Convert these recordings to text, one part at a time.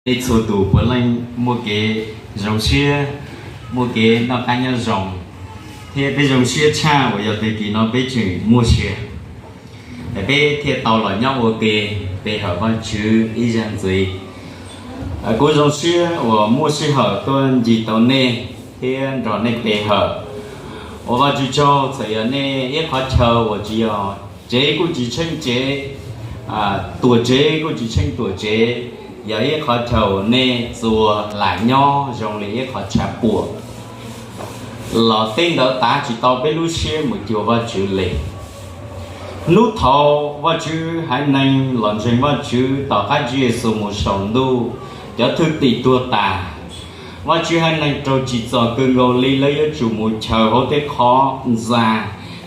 Nej txhua tus puav leej muaj kev zoo siab, muaj kev noj qab nyob zoo, thiab peb zoo siab tshaj uas yog tag kis no peb tseem muaj sia. Peb thiaj tau los nyob ua ke pe hawm Vajtswv ib zag ntxiv. Kuv zoo siab uas muaj sij hawm tuaj ncig tau nej thiab nrog nej pe hawm. Ua Vajtswv tsaug txawm yog nej ib qhov chaw uas tsis yog tsev kuj tsis tsheej tsev, tuam tsev kuj tsis tsheej tuam tsev, yog ib qhov chaw uas nej txuas lam nyob zoo li ib qhov tshav puam los tej ntawd tav tsis tau peb lub siab mus cuag Vajtswv li. Hnub thaud Vajtswv haiv neeg los ntseeg Vajtswv tom qab Tswv Yexus mus saum ntuj, cov thwj tim tuag tas, Vajtswv haiv neeg raug tsim txom kawg nkaus li, lawv yuav tsum mus chaws hauv tej qhov ntxa.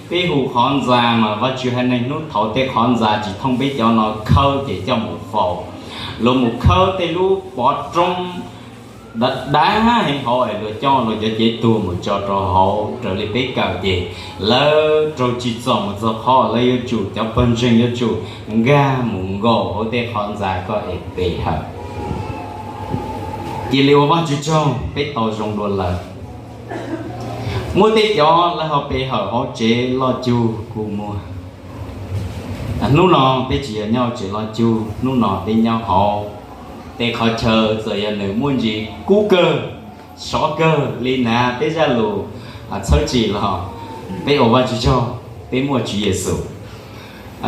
Peb hu qhov ntxa mas Vajtswv haiv neeg hnub thaud tej qhov ntxa tsis thooj peb cov no khawb ces coj mus faus. Luag mus khawb tej lub pov roob dav dav heev hauv es luag coj luag cov cev tuag mus tso rau hauv. Raws li peb kawm ces lawv raug tsim txom mus txog qhov lawv yuav tsum, cov pawg ntseeg yuav tsum nkag mus nkaum hauv tej qhov ntxa ko es pe hawm. Cia li ua Vajtswv tsaug peb tau zoo dua lawm. Muaj tej cov lawv ho pe hawm hauv tsev loj cug kuj muaj. Hnub no peb tsis yog nyob hauv tsev loj cug, hnub no peb nyob hauv tej qhov chaw txawm yog nws muaj ntsis kub kawg, sov kawg li na, peb zaj lus txhawb txim los peb ua Vajtswv tsaug, peb muaj Tswv Yexus.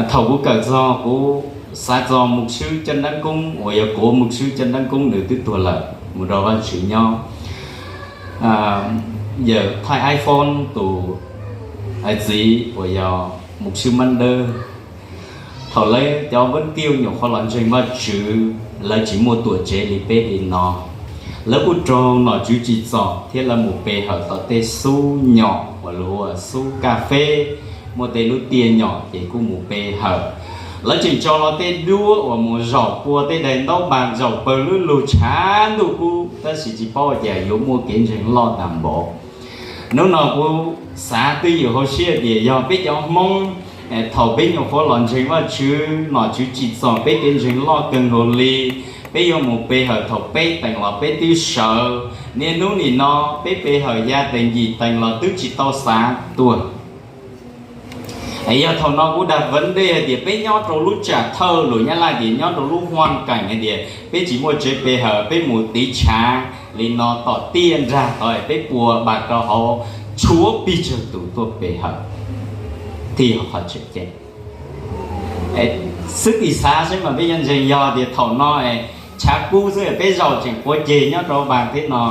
Thaum kuv kawm txog kuv xav txog mus swb Caj Dab Koob uas yog kuv mus swb Caj Dab Koob nws twb tuag lawm mus rau Vajtswv nyob. Yawm thaij iPhone tus txiv uas yog mus swb Mab Dawb, thaum lawv cov Vab Tiuj nyuam qhuav los ntseeg Vajtswv, lawv tsis muaj tuam tsev li peb li no. Lawv kuj raug nom tswv tsim txom thiab lawv mus pe hawm tom tej xub nyom uas luag ua xub kaj feb, muaj tej lub tiaj nyom ces kuj mus pe hawm. Lawv tseem tso los tej duab uas mus zaum pua tej daim ntaub npas zaum pawg lub lug tshav ntuj kub, tab sis tsis paub cas yuav muaj kev ntseeg loj tag npaum. Hnub no kuv xav twj ywm hauv siab tias yog peb cov Hmoob, thaum peb nyuam qhuav los ntseeg Vajtswv, nom tswv tsim txom peb kev ntseeg loj kawg nkaus li, peb yuav mus pe hawm thaum peb teem los peb twb sawv. Niaj hnub nim no peb pe hawm ya tes ncim teem los twb tsis tau xav tuag. Yog thaum no kuv dag vab dej hais tias peb nyob rau lub tsam thawj lus Nyab Laj tias nyob rau lub huaj kaim hais tias peb tsis muaj tsev pe hawm, peb mus tiv tshav li no tom tiaj nrag tod es peb pua npas rau hauv, tshuav pes tsawg tus tuaj pe hawm thiaj yog qhov tseem ceeb. Xwb tim xav xwb mas peb yuav ntseeg yog tias thaum no tshav kub xwb peb zaum tseem quav ceg nyob rau npas thiab no,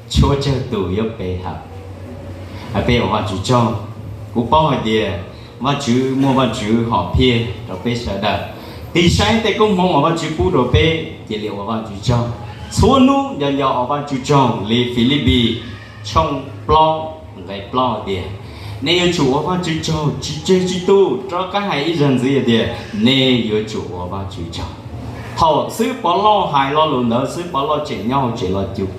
tshuav tsawg tus yuav pe hawm. Peb ua Vajtswv tsaug. Kuv paub hais tias Vajtswv muaj Vajtswv hom phiaj rau peb sawv daws. Tig saib tej koob hmoov uas Vajtswv pub rau peb, cia li ua Vajtswv tsaug. Txhua hnub nco nco ua Vajtswv tsaug li Filipis tshooj plaub nqe plaub tias, nej yuav tsum ua Vajtswv tsaug tsis tseg tsis tu. Rov qab hais ib zaug ntxiv tias nej yuav tsum ua Vajtswv tsaug. Thaum xib hwb Pov Lauj hais lo lus ntawd, xib hwb Pov Lauj tseem nyob hauv tsev loj cuj,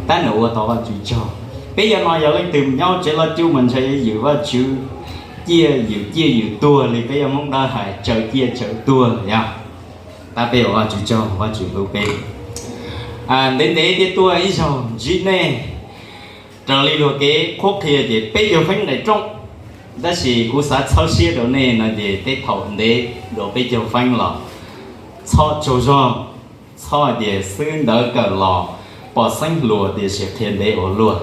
tab nws ua tau Vajtswv tsaug. Peb yog no yog leej twg nyob hauv tsev loj cuj mas ntshai yws Vajtswv ciaj, yws ciaj yws tuag li peb yog Hmoob Dawb hais tsaws ciaj tsaws tuag yog. Tab peb ua Vajtswv tsaug, Vajtswv hlub peb. Ntev ntev thiaj tuaj ib zaug ntsib nej. Raws li luag kev qhuab qhia ces peb caug feeb nqe rooj, tab sis kuv xav txhawb siab rau nej no ces tej thaum ntev dua peb caug feeb los txhob tsaug zog, txhob hais tias xib hwb ntawd kawm los pom xeeb hluas tiam sis qhia ntev ua luaj.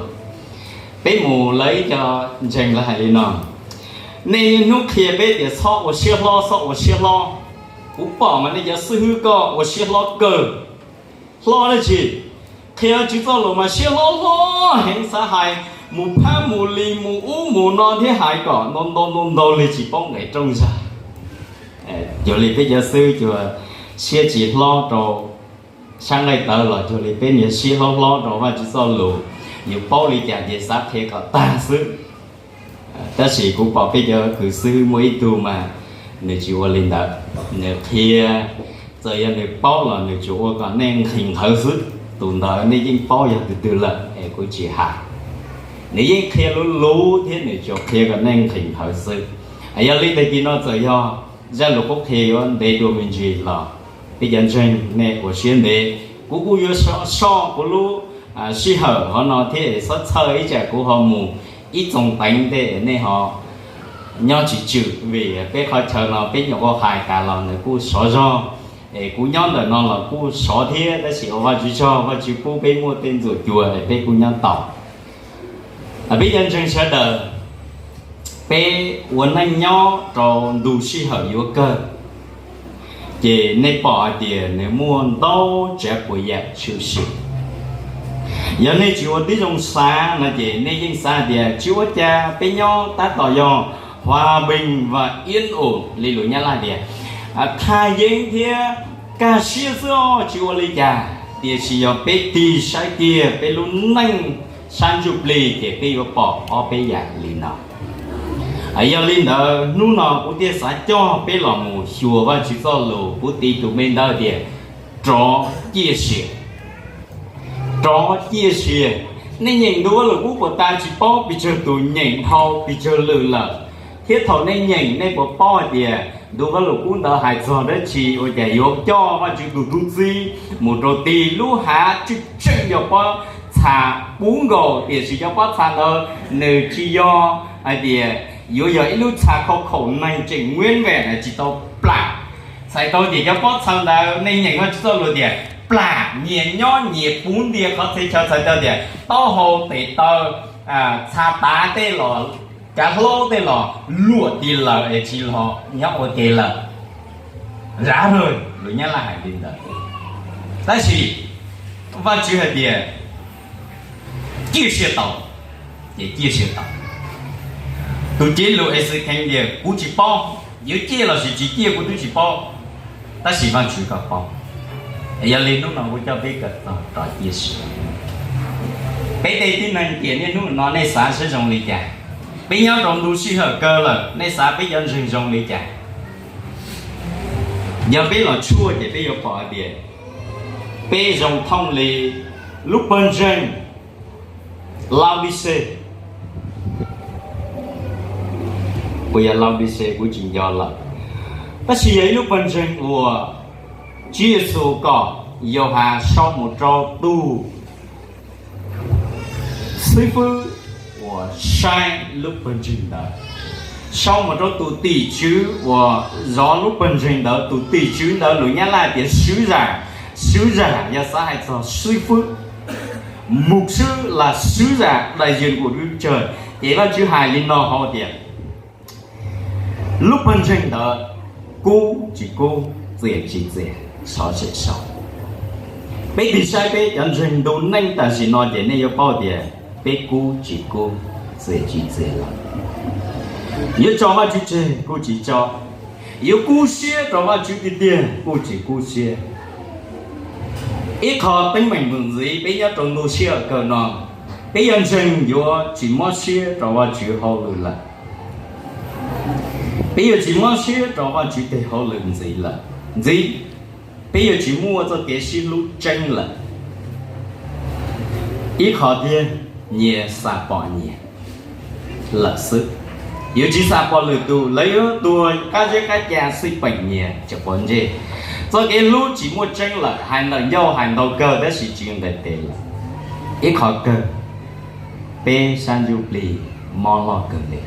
Peb mus lawv ib co ntseeg lawv hais li no, nej niaj hnub qhia peb tias txhob ua siab hlob, txhob ua siab hlob. Kuv pom mas nej cov xib hwb koj ua siab hlob kawg. Hlob dab tsi? Qhia Vajtswv txoj lus mas siab hlob hlob heev, xav hais mus phab mus li mus ub mus no thiab hais kom ntau ntau ntau ntau li tsis paub nqe rooj zag. Cuag li peb cov xib hwb cuag siab tsis hlob rau sab nqaij tawv los cuag li peb niag siab hlob hlob rau Vajtswv txoj lus, yus paub li cas ces xav qhia kom tag xwb. Tab sis kuv pom peb cov kws xib hwb muaj ib tug mas nws tsis ua li ntawd, nws qhia txawm yog nws paub los nws tsuas ua kom nej nqhis nqhawv xwb. Tus ntawd nej yeej paub yog tus twg lawm es kuv tsis hais. Nws yeej qhia luv luv thiab nws tsuas qhia kom nej nqhis nqhawv xwb. Yog li tag kis no txawm yog zaj lus qhuab qhia yuav ntev dua me ntsis los peb cov ntseeg nej ua siab ntev, Kuv kuj yuav soj kuv lub sij hawm hov no thiab, xob txhawj ib tsam kuv ho mus ib txoos teev tej nej ho nyob tsis tswm, vim peb qhov chaw no peb nyuam qhuav hais tas los nws kuj sov zog, es kuv nyob ntawm no los kuj sov thiab, tab sis ua Vajtswv tsaug, Vajtswv pub peb muaj tej ntxuam cua es peb kuj nyob tau. Peb cov ntseeg sawv daws, peb ua neej nyob rau ntu sij hawm yuav kawg, ces nej pom hais tias nws muaj ntau tsav puas yam tshwm sim. Yog nej tsis ua tib zoo xav no ces nej yeej xav tias tsis ua cas, peb nyob tab tom yog hòa bình và yên ổn li lus Nyab Laj tias thaj yeeb thiab kaj siab xwb os, tsis ua li cas. Tiam sis yog peb tig saib kiag peb lub neej sab ntsuj plig ces peb yuav pom ob peb yam li no. Yog li ntawd hnub no kuv thiaj xav coj peb los mus xyuas Vajtswv txoj lus, kuv tis tus me ntawv tias rov ciaj sia. Rov ciaj sia. Nej nyeem ntu Vajluskub puas tas tsis paub, pes tsawg tus nyeem dhau pes tsawg lwm lawm, thiab thaum nej nyeem nej puas paub hais tias ntu Vajluskub ntawd hais txog dab tsi, ua cas yuav coj Vajtswv tus tub txib mus rau tig lub hav tseem tseem yog pob txha puv nkaus, tiam sis cov pob txha ntawd nws tsis yog hais tias yuav yog ib lub txha khau khaum neeg tseem muab vem tsis tau plam. Txhais tau tias cov pob txha ntawd nej nyeem Vajtswv txoj lus tias plam nyias nyob nyias puv ntiag qhov txhia chaw, txhais tau tias taub hau tes taw, txha tav tej los, kav hlaub tej los luam tis lawm es tsis los nyob ua ke lawm. Rav rawg, lus Nyab Laj hais li ntawd. Tab sis Vajtswv hais tias ciaj sia tau, ces ciaj sia tau. Tus cev lus Exekees tias kuv tsis paub, yuav ciaj lossis tsis ciaj kuv twb tsis paub, tab sis Vajtswv koj paub. Yog li hnub no kuv coj peb kawm txog rov ciaj sia. Peb tej tib neeg tias niaj hnub no nej xav seb zoo li cas? Peb nyob rau ntu sij hawm kawg lawm, nej xav peb cov ntseeg zoo li cas? Yog peb los tshuaj ces peb yuav pom hais tias peb zoo thooj li lub pawg ntseeg Laodicea. Puas yog Laodicea kuv tsis nco lawm, tab sis yog ib lub pawg ntseeg uas Tswv Yexus kom Yauhas sau mus rau tus xib fwb uas saib lub pawg ntseeg ntawd, sau mus rau tus tim tswv uas zov lub pawg ntseeg ntawd. Tus tim tswv ntawd lus Nyab Laj tias sứ giả, sứ giả yog xav hais txog xib fwb, mục sư là sứ giả đại diện của Đức Chúa Trời. Ces Vajtswv hais li no hauv tias lub pawg ntseeg ntawd kub tsis kub, txias tsis txias, sov tsis sov. Peb tig saib peb cov ntseeg ntu neej tam sim no ces nej yuav paub tias peb kub tsis kub, txias tsis txias lawm. Yuav tso Vajtswv tseg kuj tsis tso, yuav kub siab rau Vajtswv tiag tiag kuj tsis kub siab. Ib qho teeb meem mus ntxiv, peb nyob rau ntu sij hawm kawg no, peb cov ntseeg yuav tsis mob siab rau Vajtswv hauj lwm lawm. Peb yuav tsis mob siab rau Vajtswv tes hauj lwm ntxiv lawm, ntxiv. Peb yuav tsis muaj txoj kev sib hlub tseeb lawm. Ib qho tiag, nyias xam pom nyias lawm xwb. Yuav tsis xam pom lwm tus, lawv yuav tuag qab zeb qab ca xij peem nyias tsis quav ntsej. Txoj kev hlub tsis muaj tseeb lawm, hais ntawm ncauj hais ntau kawg tab sis tsis nqis tes lawm. Ib qho kawg, peb sab ntsuj plig mob loj kawg li.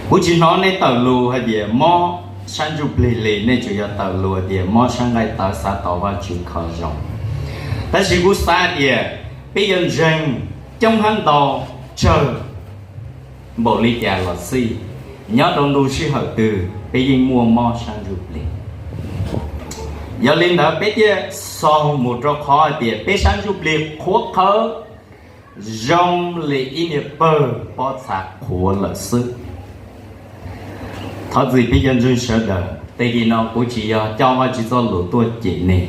Kuv tsis hnov nej tawm lus hais tias mob sab ntsuj plig li, nej tsuas yog tawm lus hais tias mob sab nqaij tawv xav tau Vajtswv kho zoo. Tab sis kuv xav tias peb cov ntseeg coob hab ntau tsawg npaum li cas los xij, nyob rau ntu sij hawm twg peb yeej muaj mob sab ntsuj plig. Yog li ntawd peb thiaj xaus mus rau qhov hais tias peb sab ntsuj plig qhuav qhawv zoo li ib niag pawg pob txha qhuav lawm xwb. Thov txim peb cov ntseeg sawv daws, tag kis no kuv tsis yog coj Vajtswv txoj lus tuaj cem nej.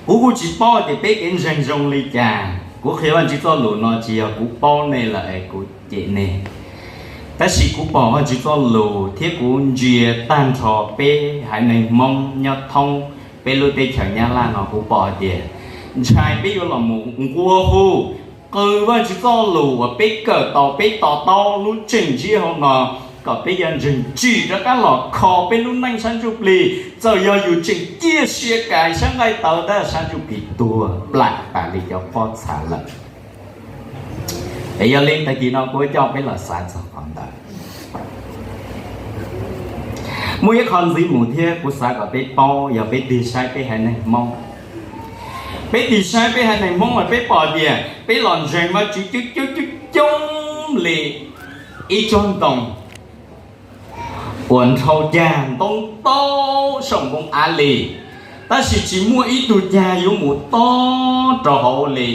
Kuv kuj tsis paub tias peb kev ntseeg zoo li cas. Kuv qhia Vajtswv txoj lus no tsis yog kuv paub nej lawm es kuv cem nej. Tab sis kuv pom Vajtswv txoj lus thiab kuv ntsia tag nrho peb haiv neeg Hmoob nyob thoob peb lub teb chaws Nyab Laj no, kuv pom hais tias ntshai peb yuav los mus nqua hu qw Vajtswv txoj lus uas peb kawm tau, peb to taub lub tseem ntsiab hauv no kom peb cov ntseeg tsim rov qab los kho peb lub neej sab ntsuj plig. Txawm yog yus tseem ciaj sia kais sab nqaij tawv tab sab ntsuj plig tuag plam tas li cov pob txha lawm. Es yog li tag kis no kuv coj peb los xav txog qhov ntawd. Muaj ib qho ntxiv mus thiab kuv xav kom peb paub, yog peb tig saib peb haiv neeg Hmoob, peb tig saib peb haiv neeg Hmoob mas peb pom tias peb los ntseeg Vajtswv coob coob coob coob li ib tsob ntoo uas nrhau cag ntoo tau saum npoo av li, tab sis tsis muaj ib tug cag yuav mus tob rau hauv li.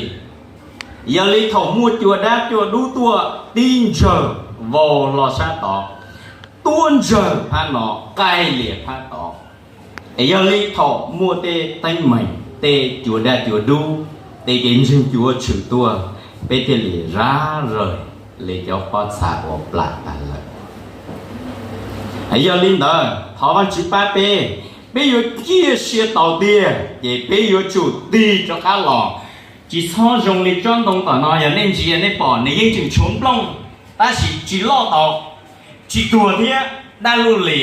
Yog li thaum muaj cua dab cua dub tuaj tib ntsawg vau hlo sab tod, tuab ntsawg phab no, qaij lias phab tod. Es yog li thaum muaj tej teeb meem, tej cua dab cua dub, tej kev ntseeg cuav tshwm tuaj, peb thiaj li zab zawg li cov pob txha uas plam tas lawm. Yog li ntawd thov Vajtswv pab peb, peb yuav ciaj sia tau tiag ces peb yuav tsum tig rov qab los. Tsis txhob zoo li tsob ntoo tom no, yog nej ntsia nej pom nws yeej tseem tshuav nplooj, tab sis tsis loj tau, tsis tuag thiab, dab luj li.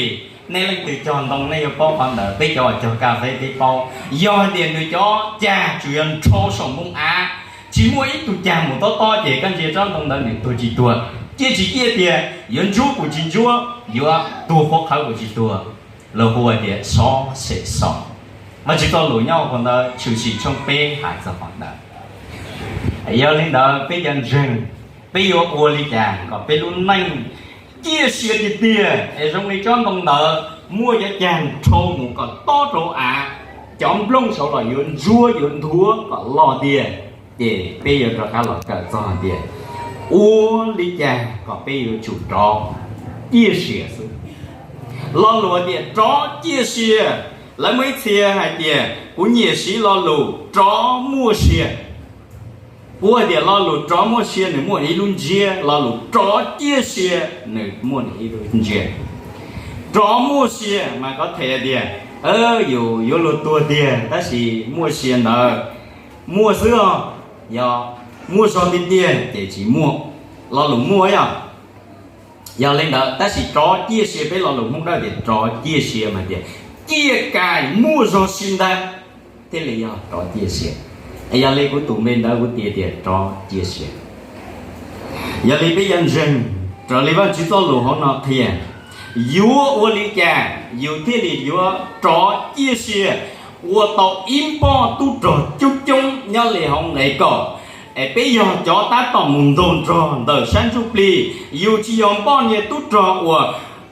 Nej leej twg cog ntoo nej yuav paub qhov ntawd, peb cov uas cog kas fes peb paub. Yog hais tias nws cov cag tsuas yog nrhau saum npoo av, tsis muaj ib tug cag mus tob tob ces koj ntsia tsob ntoo ntawd nws tuag tsis tuag, ciaj tsis ciaj tiag, yuav ntsuab kuj tsis ntsuab, yuav tuag qhuav qhawv kuj tsis tuag, los hu ua tias sov sem sov. Vajtswv txoj lus nyob hauv ntawd Tshwm Sim tshooj peb hais txog qhov ntawd. Yog li ntawd peb cov ntseeg, peb yuav ua li cas kom peb lub neej ciaj sia tiag tiag es zoo li tsob ntoo ntawd muaj cov cag nrhau mus kom tob rau av, cov nplooj saud los yuav ntsuab yuav nthuav kom loj tiag. Ces peb yuav rov qab los kawm txog hais tias ua li cas kom peb yuav tsum rov ciaj sia xwb. Lo lus tias rov ciaj sia, lawv muaj ib txhia hais tias kuv nyiam siv lo lus rov muaj sia. Kuv hais tias lo lus rov muaj sia nws muaj ib lub ntsiab, lo lus rov ciaj sia nws muaj nws ib lub ntsiab. Rov muaj sia mas kov them tias yus yuav luag tuag tiag tab sis muaj sia ntawd muaj xwb os. Yog muaj zog tiag tiag ces tsis muaj. Lo lus muaj yog, yog li ntawd tab sis rov ciaj sia, peb lo lus Hmoob Dawb tias rov ciaj sia mas tias ciaj kais muaj zog si ntag, thiaj li yog rov ciaj sia. Es yog li kuv tus npe ntawd kuv tias tias rov ciaj sia. Yog li peb cov ntseeg, raws li Vajtswv txoj lus hauv no qhia, yuav ua li cas yus thiaj li yuav rov ciaj sia ua tau ib npoj tub rog coob coob nyob li hauv nqe kaum. Es peb yog cov tab tom mus ntaus nrog ntawm sab ntsuj plig, yus tsis yog npoj niag tub rog uas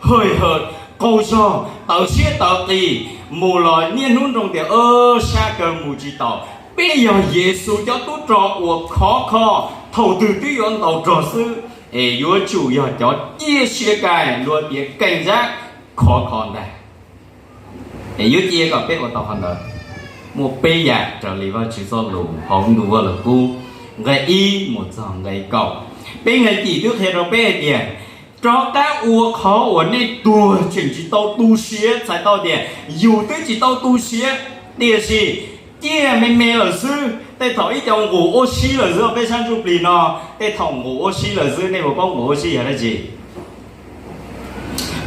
hawm hawm qaug zog tawv siab tawv qis mus los niaj hnub nroo tias sab kawg mus tsis taus. Peb yog Yexus cov tub rog uas khov kho, thaum twg twb yuav ntaus rog xwb. Es yuav tsum yog cov ciaj sia kais luag tias keem zab khov kho ntag. Es yuav cia kom peb ua tau qhov ntawd, muaj peb yam raws li Vajtswv txoj lus hauv ntu Vaj Lug Kub nqe ib mus txog nqe kaum. Peb nqe cim twb qhia rau peb hais tias rov qab ua qhov uas nej tuag tseem tsis tau tu siav, txhais tau tias yus twb tsis tau tu siav, tiam sis ciaj me me lawm xwb. Tej thaum ib co nqus ua si lawm xwb, peb sab ntsuj plig no tej thaum nqus ua si lawm xwb. Nej puas paub nqus ua si yog dab tsi?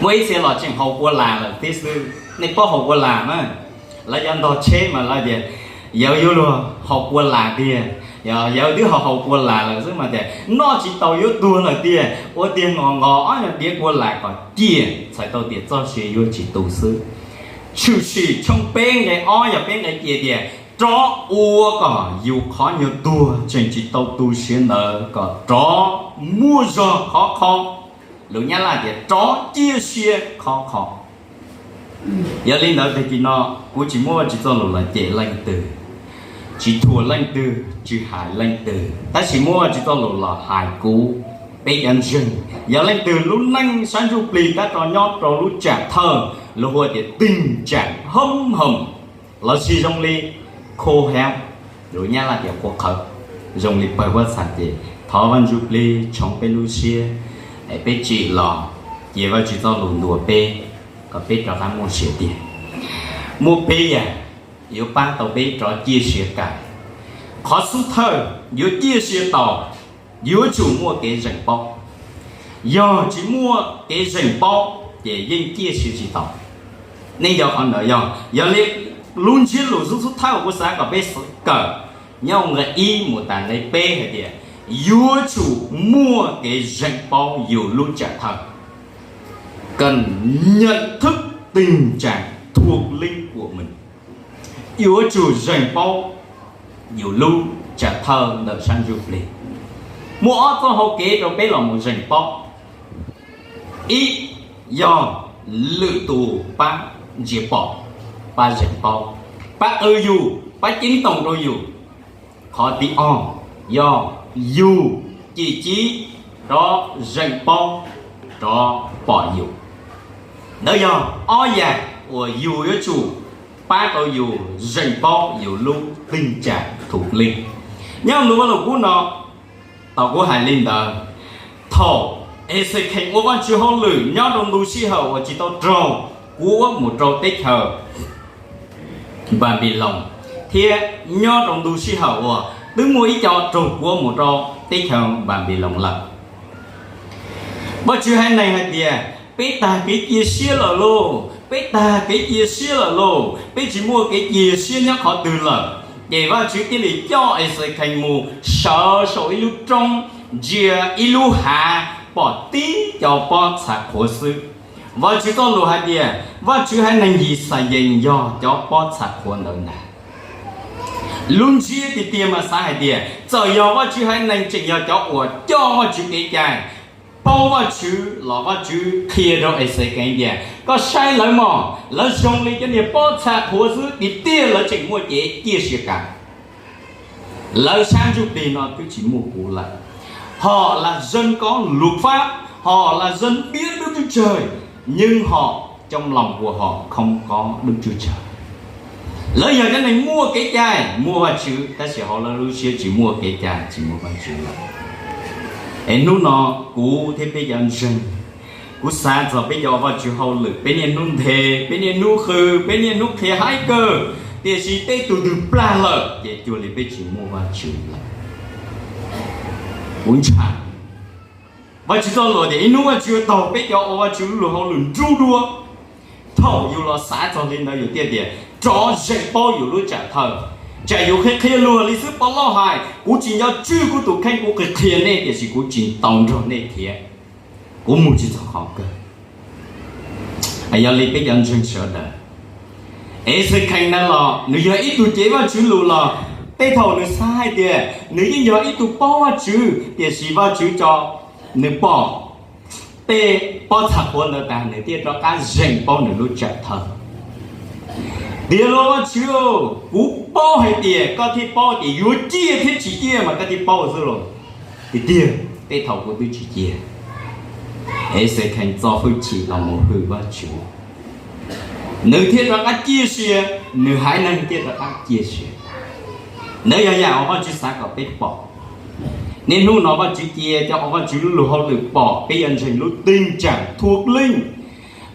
Muaj ib txhia los tseem haus kua las lawm thiab xwb. Nej paub haus kua las na? Lawv cov ntog tsheb mas lawv tias yawg yuav luag haus kua las tiag, yawg twb haus haus kua las lawm xwb mas tias noj tsis tau yuav tuag lawm tiag, ua tiag nqos nqos ob nyuag diav kua las kom ciaj, txhais tau tias txoj sia yuav tsis tu xwb. Tshwm Sim tshooj peb nqe ob yog peb nqe cia tias rov ua kom yus qhov nyuag tuag tseem tsis tau tu siav ntawd kom rov muaj zog khov kho. Lus Nyab Laj tias rov ciaj sia khov kho. Yog li ntawd tag kis no kuv tsis muab Vajtswv txoj lus los cem leej twg, tsis thuam leej twg, tsis hais leej twg, tab sis muab Vajtswv txoj lus los hais kuv, peb cov ntseeg. Yog leej twg lub neej sab ntsuj plig tab tom nyob rau lub tsam thawj, lus hu tias tình trạng hớm hồng, lossis zoo li khô héo, lus Nyab Laj tias khô khaws, zoo li pawg pob txha ces thov Vaj Ntsuj Plig tshoov peb lub siab, es peb tsim los cia Vajtswv txoj lus ntuas peb, kom peb rov qab muaj sia tiag. Muaj peb yam yuav pab tau peb rov ciaj sia kais. Qhov xub thawj yuav ciaj sia tau, yuav tsum muaj kev zeem paub. Yog tsis muaj kev zeem paub ces yeej ciaj sia tsis tau. Nej nco qhov ntawd yog, yog li lub ntsiab lus xub xub thawj uas kuv xav kom peb kawm nyob nqe ib mus tas nqe peb hais tias, yuav tsum muaj kev zeem paub yus lub tsam thawj, cần nhận thức tình trạng thuộc linh của mình. Yuav tsum zeem paub yus lub tsam thawj ntawm sab ntsuj plig. Muaj ob txoj hau kev rau peb los mus zeem paub. Ib, yog lwm tus pab ntsia pom, pab zeem paub, pab qw yus, pab ceeb toom rau yus. Qhov thib ob, yog yus cim civ rov zeem paub, rov pom yus. Ntawd yog ob yam uas yus yuav tsum pab tau yus zeem paub yus lub teej tsam thum leej. Nyob lus Vaj Lug Kub no, thaum kuv hais li ntawd, thaum Exekhees ua Vajtswv hauj lwm nyob rau ntu sij hawm uas tsis tau raug kuab mus rau teb chaws Npanpiloos, thiab nyob rau ntu sij hawm uas twb muaj ib co raug kuab mus rau teb chaws Npanpiloos lawm. Vajtswv haiv neeg hais tias, peb tag kev cia siab lawm lauj, peb tag kev cia siab lawm lauj, peb tsis muaj kev cia siab nyob qhov twg lawm. Ces Vajtswv thiaj li coj Exekhees mus sawv saum ib lub roob, ntsia ib lub hav, pom tib co pob txha qhuav xwb. Vajtswv txoj lus hais tias Vajtswv haiv neeg Yixalayees yog cov pob txha qhuav ntawd ntag. Lub ntsiab tiag tiag mas xav hais tias txawm yog Vajtswv haiv neeg tseem yog cov uas coj Vajtswv kev cai, paub Vajtswv los Vajtswv qhia rau Exekhees tias, koj saib lawv mog, lawv zoo li cov niag pob txha qhuav xwb, tiag tiag lawv tseem muaj cev ciaj sia kam. Lawv sab ntsuj plig no twb tsis muaj kuv lawm. Họ là dân có luật pháp, họ là dân biết Đức Chúa Trời, nhưng họ, trong lòng của họ không có Đức Chúa Trời. Lawv yog cov neeg muaj kev cai, muaj Vajtswv, tab sis hauv lawv lub siab tsis muaj kev cai, tsis muaj Vajtswv lawm. Es hnub no kuv thiab peb cov ntseeg, kuv xav txog peb cov Vajtswv hauj lwm, peb niaj hnub nthe, peb niaj hnub qw, peb niaj hnub qhia haib kawg, tiam sis tej tus twg plag lawm ces cuag li peb tsis muaj Vajtswv lawm. Kuv ntshai. Vajtswv txoj lus tias ib hnub Vajtswv yuav taug peb cov ua Vajtswv lub luag hauj lwm nruj dua. Thaum yus los xav txog li ntawd yus thiaj tias rov zeem paub yus lub tsam thawj. Tsam yus qhia qhia luag li xwb, Pov Lauj hais, kuv tsis nco tswj kuv tus kheej, kuv qhia qhia nej tiam sis kuv tsis tau nrog nej khiav, kuv mus tsis txog qhov kawg. Yog li peb cov ntseeg sawv daws, Exekhees na los nws yog ib tug cev Vajtswv lus los tej thaum nws xav hais tias nws yeej yog ib tug paub Vajtswv, tiam sis Vajtswv tso nws pom tej pob txha qhuav ntawd tas nws thiaj rov qab zeem paub nws lub tsam thawj. Tiag los Vajtswv, kuv paub hais tias koj thiaj paub tias yuav ciaj thiab tsis ciaj mas koj thiaj paub xwb los. Tiag tiag tej thaum kuv twb tsis ciaj. Exekhees txo hwj chim los mus hwm Vajtswv, nws thiaj rov qab ciaj sia, nws haiv neeg thiaj rov qab ciaj sia. Ntawd yog yam uas Vajtswv xav kom peb pom. Niaj hnub no Vajtswv cia cov ua Vajtswv lub luag hauj lwm pom peb cov ntseeg lub teej tsam thum leej.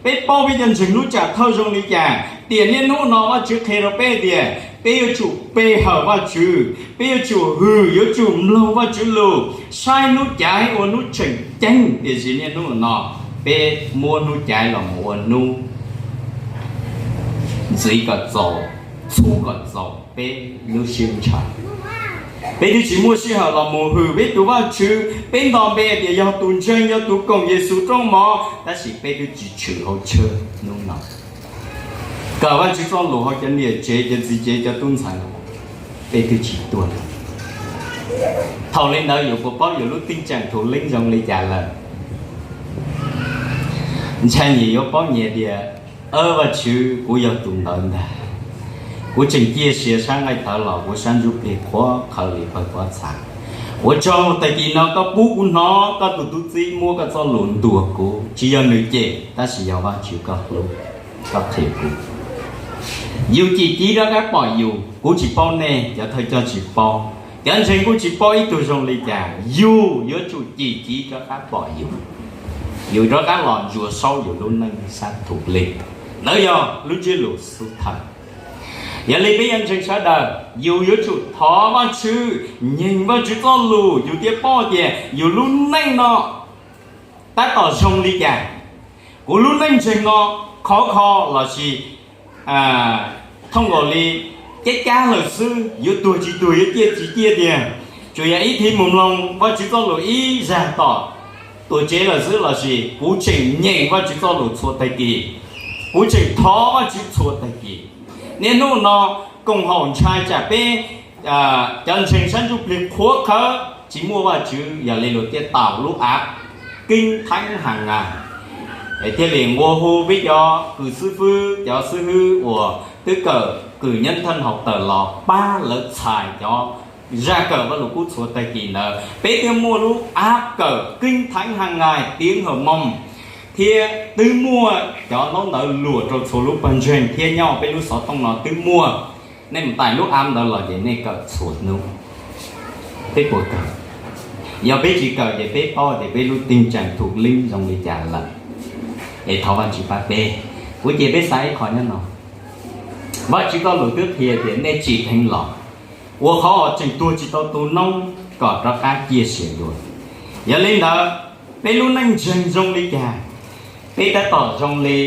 Peb paub peb cov ntseeg lub tsam thawj zoo li cas, tiam niaj hnub no Vajtswv qhia rau peb tias peb yuav tsum pe hawm Vajtswv, peb yuav tsum hwm, yuav tsum mloog Vajtswv lus, saib hnub caiv ua hnub tseem ceeb. Tiam sis niaj hnub no peb muab hnub caiv los mus ua hnub ntxiv kom txaus, txhub kom txaus peb lub siab ntshaw. Peb twb tsis muaj sij hawm los mus hwm peb tus Vajtswv, peb nto npe tias yog tus ntseeg, yog tus koom Yexus rooj mov, tab sis peb twb tsis tshwm hauv tshwj hnub no. Kawm Vajtswv txoj lus hauv cov niam tsev, cov txiv tsev, cov tub ntxhais, peb twb tsis tuag. Thaum li ntawd yus puas paub yus lub teej tsam thum leej zoo li cas lawm? Ntshai nyias yuav paub nyias tias, Vajtswv, kuv yog tus ntawd ntag. Kuv tseem ciaj sia sab nqaij tawv los kuv sab ntsuj plig qhuav qhawv li pawg pob txha. Ua tsaug tag kis no koj pub kuv hnov koj tus tub txib muab koj txoj lus ntuas kuv, tsis yog nws cem tab sis yog Vajtswv koj hlub, koj qhia kuv. Yus cim civ rov qab pom yus, kuv tsis paub nej, cov thawj coj tsis paub, cov ntseeg kuj tsis paub ib tug zoo li cas, yus yuav tsum cim civ rov qab pom yus, yus rov qab los ntsuas saub yus lub neej sab thum leej. Ntawd yog lub ntsiab lus xub thawj. Yog li peb cov ntseeg sawv daws, yus yuav tsum thov Vajtswv, nyeem Vajtswv txoj lus, yus thiaj paub tias yus lub neej no tab tom zoo li cas. Kuv lub neej ntseeg no khov kho lossis thooj nkaus li cab cab lawm xwb, yuav tuag tsis tuag, yuav ciaj tsis ciaj tiag, tsuas yog ib thib mus mloog Vajtswv txoj lus ib zag tom tuam tsev lawm xwb, lossis kuv tseem nyeem Vajtswv txoj lus txhua tag kis, kuv tseem thov Vajtswv txhua tag kis. Niaj hnub no koom haum ntshai tsam peb cov ntseeg sab ntsuj plig qhuav qhawv tsis muaj Vajtswv, yog li luag thiaj tau lub app Keeb Theeb Hab Nais, es thiaj li nqua hu peb cov kws xib fwb, cov xib hwb uas twb kawm kws nyob thaj hauv tawm los pab lawv txhais cov zaj kawm Vajluskub txhua tag kis ntawd. Peb twb muaj lub app kawm Keeb Theeb Hab Nais tiav hawm moo, thiab twb muaj cov ntaub ntawv luam rau txhua lub pawg ntseeg thiab nyob peb lub xov tooj no twb muaj. Nej mus tais lub app ntawd los ces nej kawm txhua hnub. Peb puas kawm? Yog peb tsis kawm ces peb paub tias peb lub teej tsaam thum leeb zoo li cas lawm. Es thov Vajtswv pab peb. Kuv ces peb xav ib qho nyob no, Vajtswv txoj lus twb qhia tias nej tsim dheev los, ua qhov uas tseem tuag tsis tau tu noob kom rov qab ciaj sia dua. Yog li ntawd, peb lub neej ntseeg zoo li cas? Peb tab tom zoo li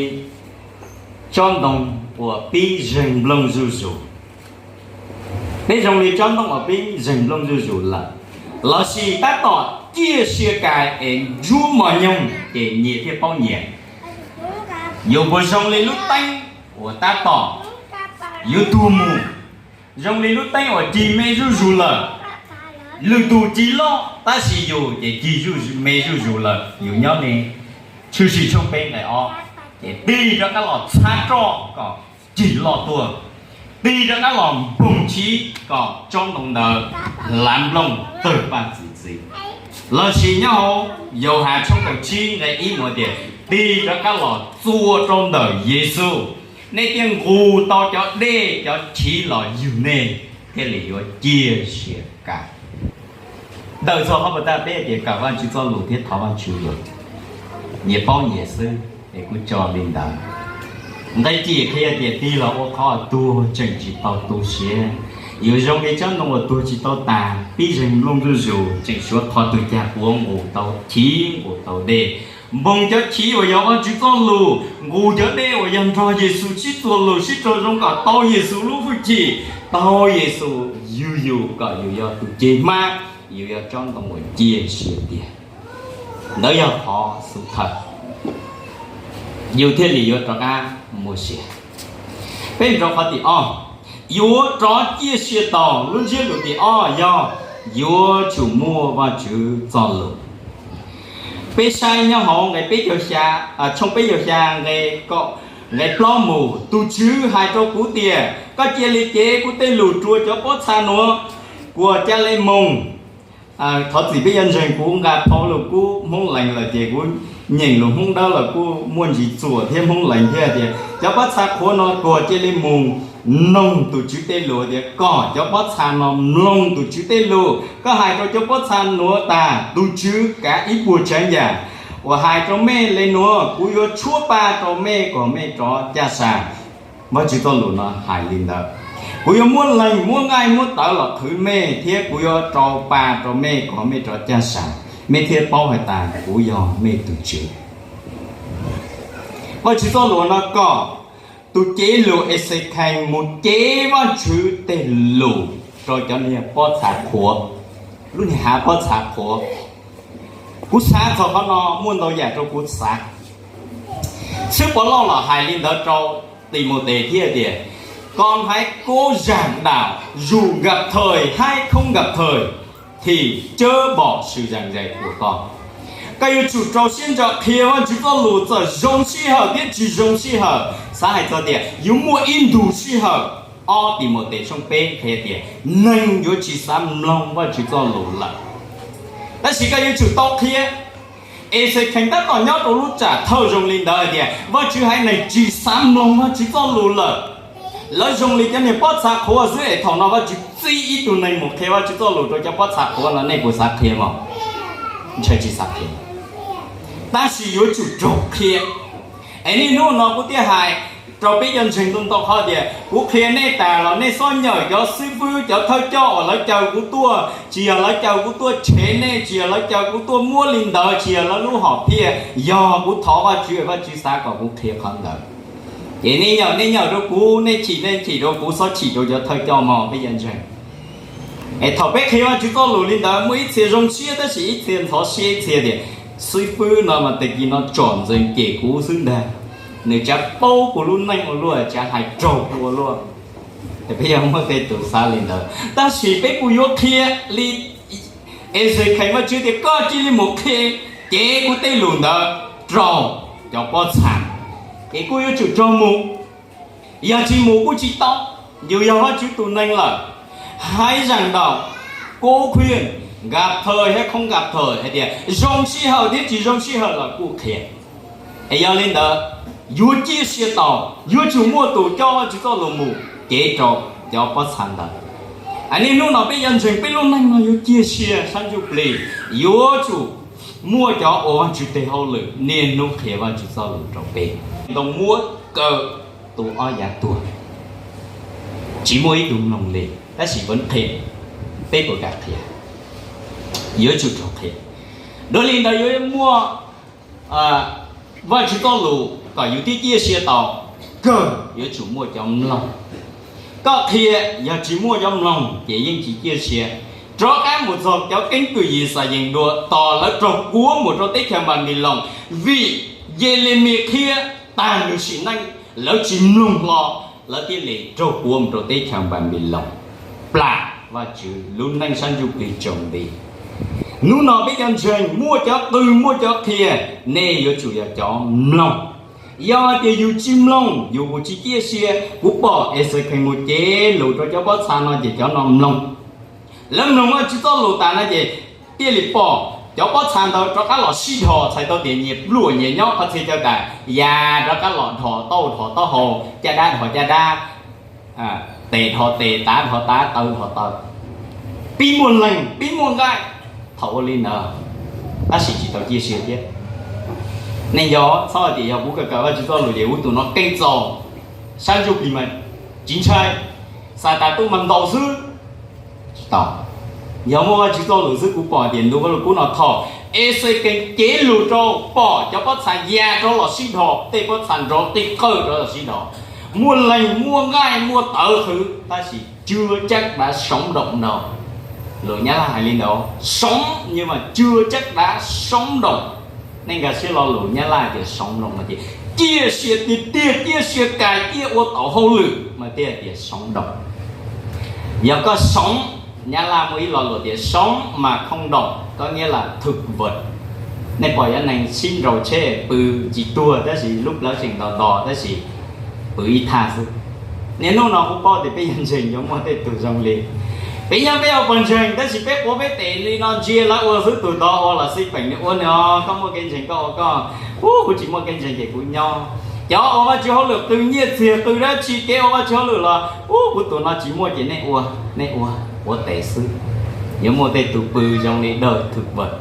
tsob ntoo uas pib zeeg nplooj zuj zus. Peb zoo li tsob ntoo uas pib zeeg nplooj zuj zus lawm, lossis tab tom ciaj sia kais es ntsuab mos nyoog ces nyias thiaj paub nyias? Yus puas zoo li lub teeb uas tab tom yuav tuag mus, zoo li lub teeb uas cig me zuj zus lawm? Lwm tus cig loj tab sis yus ces cig me zuj zus lawm. Yus nyob li Tshwm Sim tshooj peb nqe ob, ces tig rov qab los txhab roj kom cig loj tuaj, tig rov qab los npoog chiv kom tsob ntoo ntawd hlav nplooj tawg paj txi txiv. Lossis nyob hauv Yauhas tshooj kaum tsib nqe ib mus tias, tig rov qab los txua rau ntawm Yexus, nej thiaj nqus tau cov dej cov chiv los yug nej, thiaj li yuav ciaj sia kais. Ntawm txog qhov puas tag peb tias kawm Vajtswv txoj lus thiab thov Vajtswv yus, nyias paub nyias xwb es kuv tso li ntawd. Nqe cim qhia tias tig los ua qhov tuag tseem tsis tau tu siav, yuav zoo li tsob ntoo uas tuag tsis tau tas, pib zeeg nplooj zuj zus, tseem suav qhov twg cag puav nqus tau chiv nqus tau dej, npoog cov chiv uas yog Vajtswv txoj lus, nqus cov dej uas yog nrog Yexus sib txuas lus sib raug zoo kom tau Yexus lub hwj chim, tau Yexus yug yus kom yus yog tus ceg hmab, yus yog tsob ntoo uas ciaj sia tiag. Ntawd yog qhov xub thawj, yus thiaj li yuav rov qab muaj sia. Peb mus rau qhov tim ob, yuav rov ciaj sia tau. Lub ntsiab lus tim ob yog yuav tsum muaj Vajtswv txoj lus. Peb saib nyob hauv nqe peb caug xya, tshooj peb caug xya nqe, nqe plaub mus, tus Tswv hais rau kuv tias, koj cia li cev kuv tej lus rua cov pob txha nuav, kuas ca le moog. Thov txim peb yuav ntseeg kuv nqa phau lug kub Hmoob Lees lawm ces kuv nyeem lus Hmoob Dawb los kuj muaj ntsis txuam thiab Hmoob Lees thiab tias cov pob txha qhuav no kuas cia li mus mloog tus Tswv tej lus, tias kom cov pob txha no mloog tus Tswv tej lus. Koj hais rau cov pob txha nuav tas, tus Tswv kav ib puas tsav yam uas hais rau mej le nuav, kuv yuav tshuab pa rau mej kom mej rov caj sa. Vajtswv txoj lus no hais li ntawd. Kuv yuav muab leeg, muab nqaij, muab tawv los qhwv mej, thiab kuv yuav rau pa rau mej kom mej rov caj sa, mej thiaj paub hais tas kuv yog mej tus Tswv. Vajtswv txoj lus no kom tus cev lus Exekhees mus cev Vajtswv tej lus rau cov niag pob txha qhuav, lub niag hav pob txha qhuav. Kuv xav txog qhov no muaj ntau yam rau kuv xav. Txwv Pov Lauj los hais li ntawd rau Timautes thiab tias, con hãy cố gắng đọc dù gặp thời hay không gặp thời thì chớ bỏ sự giảng dạy của con. Koj yuav tsum rau siab ntso qhia Vajtswv txoj lus txawm zoo sij hawm thiab tsis zoo sij hawm. Xav hais txog tias yuav muaj ib ntu sij hawm, ob Timautes tshooj peb qhia tias neeg yuav tsis xav mloog Vajtswv txoj lus lawm. Tab sis koj yuav tsum tau qhia. Exekhees tab tom nyob rau lub tsam thawj zoo li ntawd hais tias Vajtswv haiv neeg tsis xav mloog Vajtswv txoj lus lawm. Lawv zoo li cov niag pob txha qhuav xwb es thaum no Vajtswv txib ib tug neeg mus qhia Vajtswv txoj lus rau cov pob txha qhuav no nej puas xav qhia mog? Ntshai tsis xav qhia. Tab sis yuav tsum raug qhia. Es niaj hnub no kuv thiaj hais, Rau peb cov ntseeg ntau ntau qhov tias kuv qhia nej tas los nej xob nyawm cov xib fwb cov thawj coj uas lawv caw kuv tuaj, tsis yog lawv caw kuv tuaj tshev nej, tsis yog lawv caw kuv tuaj muab li ntawd, tsis yog lawv lub hom phiaj, yog kuv thov Vajtswv, Vajtswv xav kom kuv qhia qhov ntawd. Ces nej nyawm nej nyawm rau kuv, nej chim nej chim rau kuv, xob chim rau cov thawj coj mog peb cov ntseeg. Es thaum peb qhia Vajtswv txoj lus li ntawd muaj ib txhia zoo siab tab sis ib txhia ntxhov siab ib txhia tias, xib fwb no mas tag kis no tsom ntxeev cem kuv xwb ntag, nws tsav paub kuv lub neej ua luaj, tsav hais raug kuv ua luaj. Peb yog muaj tej tus xav li ntawd tab sis peb kuj yuav qhia li Exekees Vajtswv tias koj cia li mus qhia cev kuv tej lus ntawd rau cov pob txha, es kuj yuav tsum raug mus. Yog tsis mus kuj tsis tau, yus yog Vajtswv tus neeg lawm. Hais zaj ntaus, kov khwj, nkaj thawj thiab khoob nkaj thawj hais tias zoo sij hawm thiab tsis zoo sij hawm los kuj qhia. Es yog li ntawd, yuav ciaj sia tau, yuav tsum muaj tus coj Vajtswv txoj lus mus cev rau cov pob txha ntawd. Niaj hnub no peb cov ntseeg peb lub neej no yuav ciaj sia sab ntsuj plig, yuav tsum muaj cov ua Vajtswv tes hauj lwm niaj hnub qhia Vajtswv txoj lus rau peb. Ntoo muab kaw tus ob yav tuag, tsis muaj ib tug mloog li, tab sis Vajtswv qhia, peb puas kam qhia? Yuav tsum raug qhia. Dua li ntawd yuav muaj Vajtswv txoj lus kom yus thiaj ciaj sia tau, kawg yuav tsum muaj cov mloog. Koj qhia yog tsis muaj cov mloog ces yeej tsis ciaj sia. Rov qab mus txog cov keeb kwm Yixalayees dua tos lawv raug puav mus rau teb chaws Npanpiloos, vim Yelemis qhia tag nws sim neej, lawv tsis mloog hlo, lawv thiaj li raug puav mus rau teb chaws Npanpiloos, plam Vajtswv lub neej sab ntsuj plig tsaus nti. Hnub no peb cov ntseeg muaj cov qw muaj cov qhia, nej yuav tsum yog cov mloog. Yog hais tias yus tsis mloog, yus mus tsis ciaj sia. Kuv pom Exekees mus cev lus rau cov pob txha no ces cov no mloog. Lawv mloog Vajtswv txoj lus tas no ces thiaj li pom cov pob txha ntawd rov qab los sib dhos, txhais tau tias nyias pluaj nyias nyob qhov txhia chaw tas, yas rov qab los dhos tauj dhos taub hau, caj dab dhos caj dab, tes dhos tes, tav dhos tav, taw dhos taw. Pib muaj leeg pib muaj nqaij thaum ua li ntawd, tab sis tsis tau ciaj sia thiab. Nej nco, txhob hais tias yog kuv kawm kawm Vajtswv txoj lus ces kuv tus no keej txaus, sab ntsuj plig mas tsis ntshai, Xatas tuaj mas ntaus xwb. Tsis tau. Yog muaj Vajtswv txoj lus xwb, kuv pom tias ntu Vajluskub no thaum Exekees cev lus rau, pom cov pob txha ya rov los sib dhos, tej pob txha nrov qij qawj rov los sib dhos, muaj leeg muaj nqaij muaj tawv qhwv, tab sis chưa chắc đã sống động đâu. Lus Nyab Laj hais li ntawd, sống nhưng mà chưa chắc đã sống động. Nej nkag siab lo lus Nyab Laj tias sống động no ces ciaj sia tiag tiag, ciaj sia kawg, ciaj ua tau hauj lwm mas thiaj tias sống động. Yog koj sống, Nyab Laj muaj ib lo lus tias sống mà không động có nghĩa là thực vật. Nej pom cov neeg sib nraus tsheb pw tsis tuag tab sis lub plawv tseem ntos ntos tab sis pw ib thaj xwb. Niaj hnub no kuv paub tias peb yog ntseeg yuav muaj tej tug zoo li. Peb nyob peb ua pog ntseeg tab sis peb quav peb tes li no ntsia lawv ua xwb, tus tod ua los xij peem li ua no, koj muaj kev ntseeg koj ua koj, kuv tsis muaj kev ntseeg ces kuv nyob. Cov ua Vajtswv hauj lwm qw nyiaj txiag qw dab tsi, kev ua Vajtswv hauj lwm los, kuv tus no tsis muaj ces nej ua, nej ua, quav tes xwb. Yuav muaj tej tus pw zoo li dawg thwm vawm,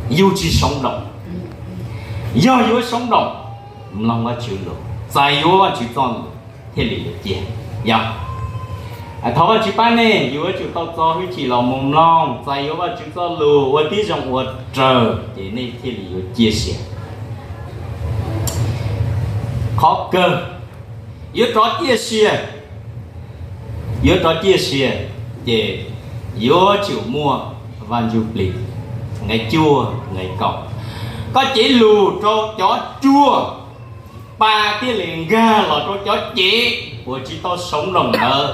yus tsis sống động. Yog yuav sống động, mloog Vajtswv lus, txais yuav Vajtswv txoj lus thiaj li yuav ciaj. Yog, thov Vajtswv pab nej, yuav tsum tau txo hwj chim los mus mloog, txais yuav Vajtswv txoj lus ua tib zoo ua raws ces nej thiaj li yuav ciaj sia. Qhov kawg, yuav rov ciaj sia, yuav rov ciaj sia ces yuav tsum muaj Vaj Ntsuj Plig. Nqe cuaj, nqe kaum, koj cev lus rau cov cuag, pa thiaj li nkag los rau cov cev uas tsis tau sống động ntawd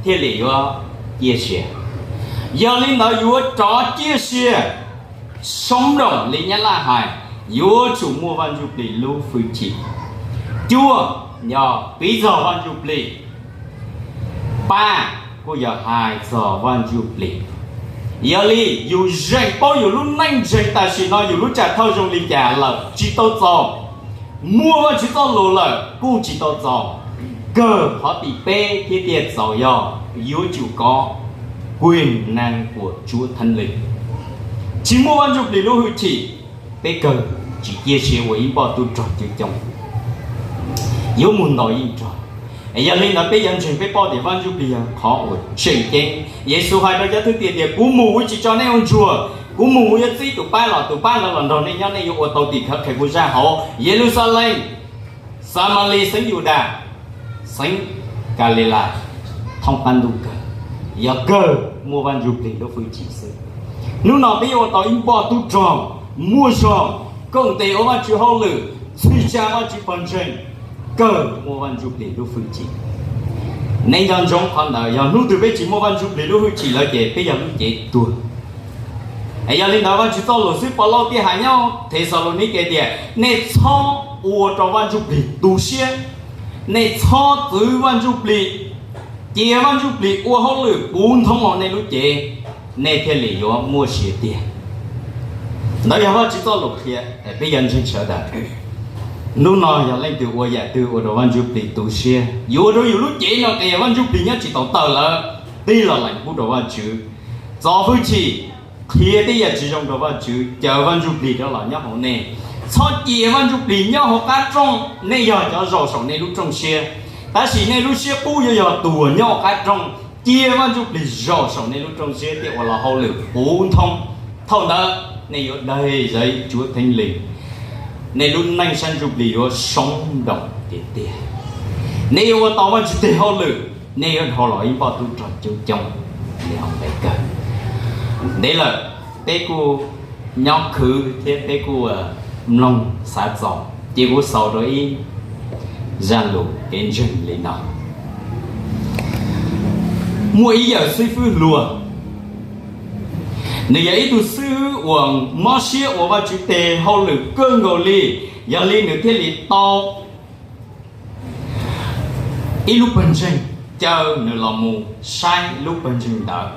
thiaj li yuav ciaj sia. Yog li ntawd yuav rov ciaj sia, sống động li Nyab Laj hais, yuav tsum muaj Vaj Ntsuj Plig lub hwj chim. Cuag, yog piv txog Vaj Ntsuj Plig. Pa, kuj yog hais txog Vaj Ntsuj Plig. Yog li yus zeem paub yus lub neej ntseeg tam sim no yus lub tsam thawj zoo li cas lawm tsis tau txaus. Muaj Vajtswv txoj lus lawm kuj tsis tau txaus. Kawg qhov tim peb thiab tiaj txaus yog yuav tsum kov quyền năng của Chúa Thánh Linh. Tsis muaj Vaj Ntsuj Plig lub hwj chim, peb kawg tsis ciaj sia ua ib npoj tub rog coob coob. yuav mus ntaus yeej rog. Es yog li ntawd peb yuav ntseeg peb paub tias Vaj Ntsuj Plig yog qhov uas tseem ceeb. Yexus hais rau cov thwj tim tias, kuv mus kuv tsis tso nej ua ntsuag, kuv mus kuv yuav txib tus pab los, tus pab ntawd los nrog nej nyob, nej yuav ua tau tim khawv qhia kuv zaj hauv Yeluxalees, Xamalis, xeev Yudas, xeev Kalilais, thoob qab ntuj kawg. Yog kawg muaj Vaj Ntsuj Plig lub hwj chim xwb. Hnub no peb yuav ua tau ib npoj tub rog muaj zog, koom tes ua Vajtswv hauj lwm, txhim tsa Vajtswv pawg ntseeg, kawg muaj Vaj Ntsuj Plig lub hwj chim. Nej nco ntsoov qhov ntawd, yog hnub twg peb tsis muaj Vaj Ntsuj Plig lub hwj chim lawm ces peb yog lub cev tuag. Es yog li ntawd Vajtswv txoj lus xib Paulus thiaj hais nyob Thexalaunikes tias, nej txhob ua rau Vaj Ntsuj Plig tu siab, nej txhob txwv Vaj Ntsuj Plig, cia Vaj Ntsuj Plig ua hauj lwm puv ntoob hauv nej lub cev, nej thiaj li yuav muaj sia tiag. Ntawd yog Vajtswv txoj lus qhia, peb yuav ntseeg sawv daws. Hnub no yog leej twg ua yam twg ua rau Vaj Ntsuj Plig tu siab, yuav ua rau yus lub cev no qias, Vaj Ntsuj Plig nyob tsis taus tawm lawm, tig los lees pub rau Vajtswv, txo hwj chim, qhia tej yam tsis zoo rau Vajtswv, caw Vaj Ntsuj Plig rov los nyob hauv nej. Txhob cia Vaj Ntsuj Plig nyob hauv qab rooj, nej yog cov zaum saum nej lub rooj siab, tab sis nej lub siab qub yuav yog tus uas nyob hauv qab rooj, cia Vaj Ntsuj Plig zaum saum nej lub rooj siab thiaj ua los hauj lwm puv ntoob. Thaum ntawd nej yuav daig Yexus Theej Leej, nej lub neej sab ntsuj plig yuav soob nroos tiag tiag. Nej yuav ua tau Vajtswv tes hauj lwm, nej yuav dhau los ib npoj tub rog coob coob li hauv nqe kawg. Ntev lawm, peb kuj nyob khwv thiab peb kuj mloog xav txaus, ces kuv xaus rau ib zaj lus kev ntseeg li no. Muaj ib yawm xib fwb hluas, nws yog ib tug xib fwb uas mob siab ua Vajtswv tes hauj lwm kawg nkaus li, yog li nws thiaj li tau ib lub pawg ntseeg caw nws los mus saib lub pawg ntseeg ntawd.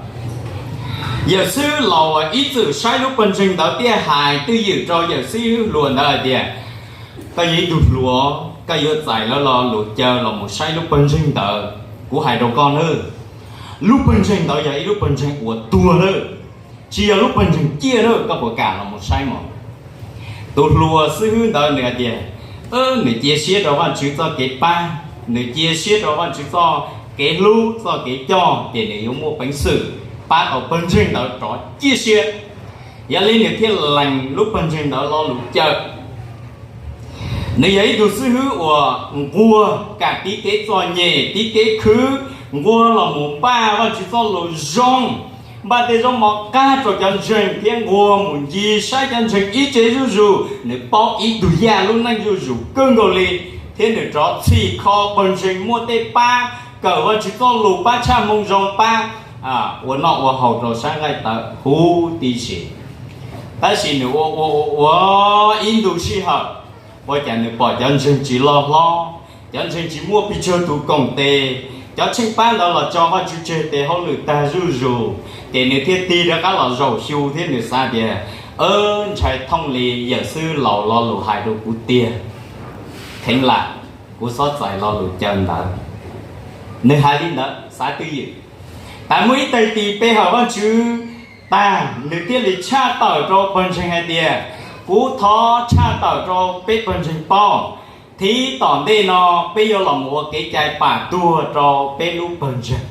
Yawm xib fwb laus uas ib txwm saib lub pawg ntseeg ntawd thiaj hais twj ywm rau yawm xib fwb hluas ntawd hais tias, koj yog ib tug hluas, koj yuav txais lawv lo lus caw los mus saib lub pawg ntseeg ntawd. Kuv hais rau koj nawb, lub pawg ntseeg ntawd yog ib lub pawg ntseeg uas tuag lawm, tsis yog lub pawg ntseeg ciaj lawm, koj puas kam los mus saib mog? Tus hluas xib fwb ntawd nws hais tias, nws cia siab rau Vajtswv txoj kev pab, nws cia siab rau Vajtswv txoj kev hlub txoj kev coj, ces nws yuav muaj peev xwm pab tau pawg ntseeg ntawd rov ciaj siab. Yog li nws thiaj lees lub pawg ntseeg ntawd lo lus caw. Nws yog ib tug xib fwb uas nquag kam tib kev txom nyem tib kev khwv, nquag los mus npaj Vajtswv txoj lus zoo, npaj tej zaub mov qab rau cov ntseeg thiab nquag mus ncig saib cov ntseeg ib tse zuj zus. Nws paub ib tug yaj lub neej zuj zus kawg nkaus li, thiab nws rov txhim kho pawg ntseeg muaj tej pab kawm Vajtswv txoj lus, pab tshaj moo zoo, pab ua noj ua haus rau sab nqaij tawv huv tib si. Tab sis nws ua ua ua ua ib ntu sij hawm, ua cas nws pom cov ntseeg tsis loj hlob, cov ntseeg tsis muaj pes tsawg tus koom tes, cov tsheej pab ntawd los tso Vajtswv tseg tes hauj lwm tag zuj zus. Ces nws thiaj tig rov qab los zaum xyu thiab nws xav tias, ntshai thooj li yawm xib fwb laus lo lus hais rau kuv tiag, kheev lam kuv xob txais lo lus caw ntawd. Nws hais li ntawd xav twj ywm. Tas muaj ib tag kis pe hawm Vajtswv tag, nws thiaj li tshaj tawm rau pawg ntseeg hais tias, kuv thov tshaj tawm rau peb pawg ntseeg paub, thib tom ntej no peb yuav los mus ua kev cai pam tuag rau peb lub pawg ntseeg.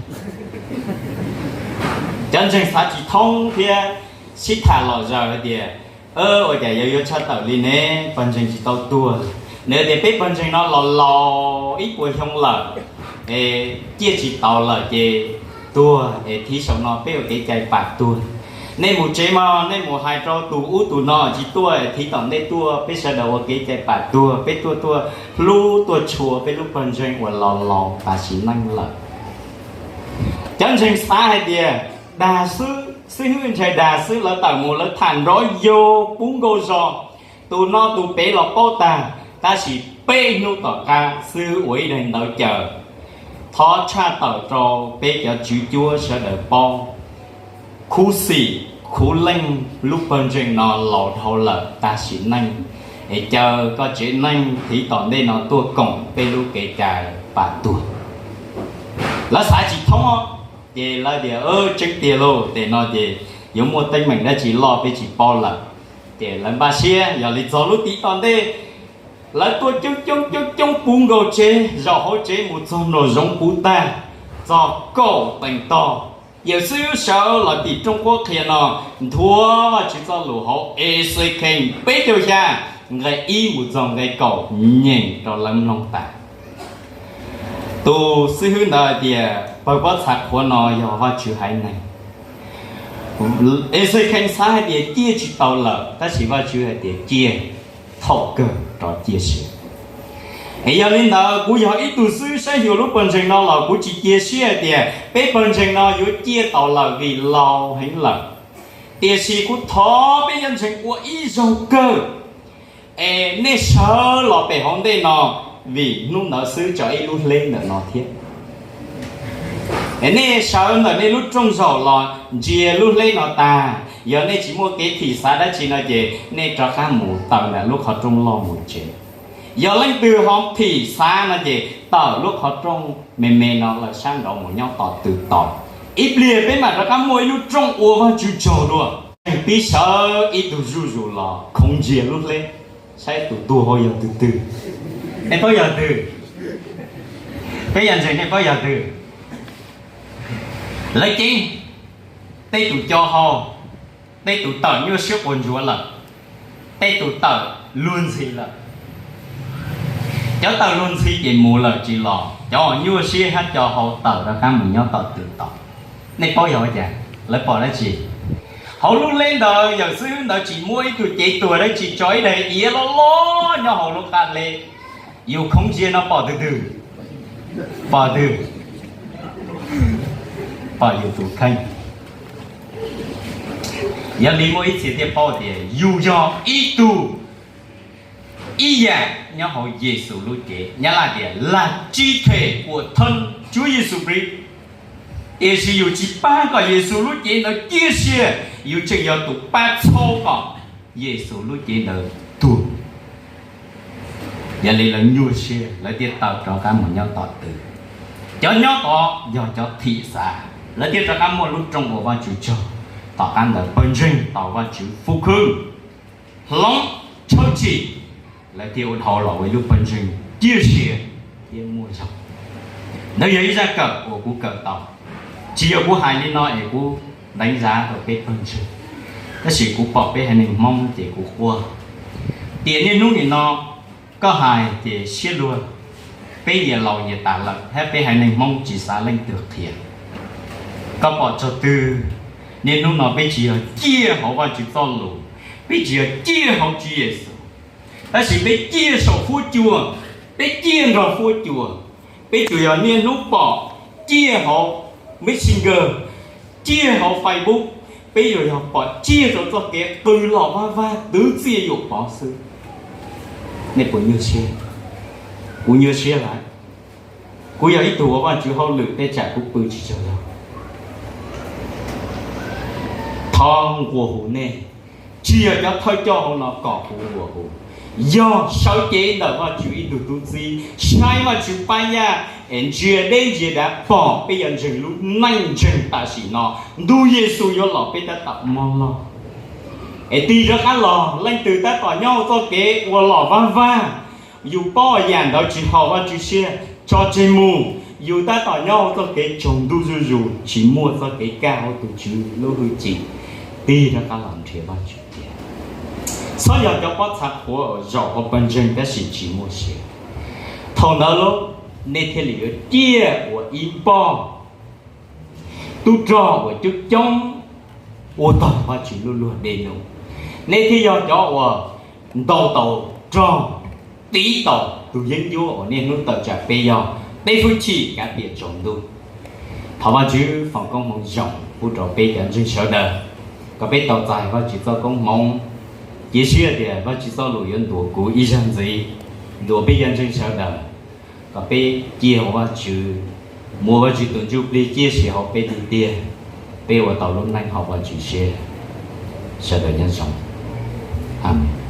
Cov ntseeg xav tsis thoob thiab sib tham lom zaws hais tias, ua cas yuav yuav tshaj tawm li ne, pawg ntseeg tsis tau tuag. Nws tias peb pawg ntseeg no los laus ib puas xyoo lawm, ciaj tsis taus lawm ces tuag es thib saum no peb ua kev cai pam tuag. Nej mus tsev mas nej mus hais rau tus ub tus no tsis tuaj, thib tom ntej tuaj peb sawv daws ua kev cai pam tuag, peb tuaj tuaj hlub tuaj tshua peb lub pawg ntseeg uas laus laus tas sim neej lawm. Cov ntseeg xav hais tias, dag xwb, xib hwb ntshai dag xwb, lawv tawm mus lawv tham nrov yaus puv nkaus zos, tus no tus pem los paub tag, tab sis peb hnub tom qab xib hwb ua ib daim ntawv caw, thov tshaj tawm rau peb cov tswv cuab sawv daws paub, khuv xim khuv leej lub pawg ntseeg no laus dhau lawm tas sim neej, es caw koj tsev neeg thib tom ntej no tuaj koom peb lub kev cai pam tuag. Lawv xav tsis thoob, ces lawv tias, tseeb tiag lauj, tej no ces yuav muaj teeb meem dab tsi loj peb tsis paub lawm. Ces lawv npaj siab, yog li txog lub thib tom ntej Lawv tuaj coob coob coob coob puv nkaus tsev, zaum hauv tsev mus txog nraum zoov puv tag, txog kaum teev tog. Yawm xib hwb sawv los tim rooj qhuab qhia no, nthuav Vajtswv txoj lus hauv Exekhees peb caug xya, nqe ib mus txog nqe kaum nyeem rau lawv mloog tas. Tus xib hwb ntawd hais tias pawg pob txha qhuav no yog Vajtswv haiv neeg. Exekhees xav hais tias ciaj tsis tau lawm, tab sis Vajtswv hais tias ciaj, thaum kawg rov ciaj siab. Es yog li ntawd kuv yog ib tug xib hwb saib xyuas lub pawg ntseeg no los kuv tsis cia siab hais tias peb pawg ntseeg no yuav ciaj tau lawm vim laus heev lawm. Tiam sis kuv thov peb cov ntseeg ua ib zaug kawg, es nej sawv los pem hauv ntej no, vim hnub ntawd xwb tso ib lub hleb ntawm no thiab. Es nej sawv ntawm nej lub rooj zaum los ntsia lub hleb no tag, yog nej tsis muaj kev thim xav dab tsi no ces nej rov qab mus taws ntawm lub qhov rooj loj mus tsev. Yog leej twg ho thim xav no ces tawm lub qhov rooj me me no lawm sab nraud mus nyob tom tw tos. Ib pliag peb mam rov qab muaj ib lub rooj ua Vajtswv tsaug dua. Pib sawv ib tug zuj zus los khoov ntsia lub hleb, saib tus tuag hauv yog tus twg. Nej paub yog twg? Peb yog ntseeg nej paub yog twg? Lawv ceeb, tej tus co hau, tej tus tawm nyuaj siab quas ntsuav lawm, tej tus tawm luag ntxhi lawm. Cov tawm luag ntxhi ces mus lawm tsis los, cov nyuaj siab hab co hau tawm rov qab mus nyob tom tw tos. Nej paub yog ua cas? Lawv pom dab tsi? Hauv lub hleb ntawd yawm xib hwb ntawd tsis muab ib tug cev tuag dab tsi, tso ib daim iav loj loj nyob hauv lub qab hleb. Yus khoov ntsia no pom twg twg? Pom twg? Pom yus tus kheej. Yog li muaj ib txhia thiaj paub tias yus yog ib tug ib yam nyob hauv Yexus lub cev, Nyab Laj tias là chi thể của thân Chúa Giêsu Christ. Tiam sis yus tsis pab kom Yexus lub cev ntawd ciaj sia, yus tseem yog tus pab txhawb kom Yexus lub cev ntawd tuag. Yog li lawv nyuaj siab, lawv thiaj tawm rov qab mus nyob tom tw. Cov nyob tod yog cov thim xav, lawv thiaj rov qab muaj lub rooj ua Vajtswv tsaug. Tom qab ntawd pawg ntseeg tau Vajtswv fwj khwb, hloov, tshawb tsim, lawv thiaj ua dhau los ua ib lub pawg ntseeg ciaj sia thiab muaj zog. Ntawd yog ib zaj kawm uas kuv kawm tau. Tsis yog kuv hais li no es kuv deev zav rau peb pawg ntseeg, tab sis kuv pom peb haiv neeg Hmoob ces kuv quaj. Tiam niaj hnub nim no koj hais ces siab luag, peb nyias laus nyias tas lawm thiab peb haiv neeg Hmoob tsis xav leej twg qhia. Koj pom tsaug twg? Niaj hnub no peb tsis yog ciaj hauv Vajtswv txoj lus, peb tsis yog ciaj hauv Tswv Yexus, tab sis peb ciaj saum fuab cua, peb ciaj nrog fuab cua. Peb tsuas yog niaj hnub pom ciaj hauv Messenger, ciaj hauv Facebook, peb yuav yog pom ciaj rau txoj kev qw los vag vag twv txiaj yuam pov xwb. Nej puas nyuaj siab? Kuv nyuaj siab lawm. Kuv yog ib tug ua Vajtswv hauj lwm tej tsam kuv pw tsis tsaug zog. Thov nquas hu nej, tsis yog cov thawj coj hauv no kom kuv nquas hu, yog sawv cev ntawm Vajtswv ib tug tub txib saib Vajtswv pab yaj es ntsia deb ntsia dav pom peb cov ntseeg lub neej ntseeg tam sim no, ntuj Yexus yuav los peb tab tom mob loj. Es tig rov qab los, leej twg tab tom nyob hauv txoj kev ua los vag vag, yus paub yam ntawd tsis haum Vajtswv siab, tso tseg mus. Yus tab tom nyob hauv txoj kev tsaus ntuj zuj zus, tsis muaj txoj kev kaj hauv tus Tswv lub hwj chim, tig rov qab los nrhiav Vajtswv tiag. Txhob yog cov pob txha qhuav uas zaum hauv pawg ntseeg tab sis tsis muaj sia. Thaum ntawd lauj, nej thiaj li yuav ciaj ua ib npoj tub rog uas coob coob ua tog Vajtswv lub luag dej num. Nej thiaj yog cov uas ntaus tau rog, tiv tau tus yeeb ncuab uas niaj hnub tawm tsam peb yog peb hwj chim kav tiam tsaus ntuj. Thov Vajtswv foom koob hmoov zoo pub rau peb cov ntseeg sawv daws, kom peb tau txais Vajtswv txoj koob hmoov. Cia siab tias Vajtswv txoj lus yuav ntuas kuv ib zaug ntxiv, ntuas peb cov ntseeg sawv daws, kom peb ciaj hauv Vajtswv, muaj Vajtswv tus ntsuj plig ciaj sia hauv peb tiag tiag, peb ua tau lub neej haum Vajtswv siab. Sawv daws nyob zoo. Amees.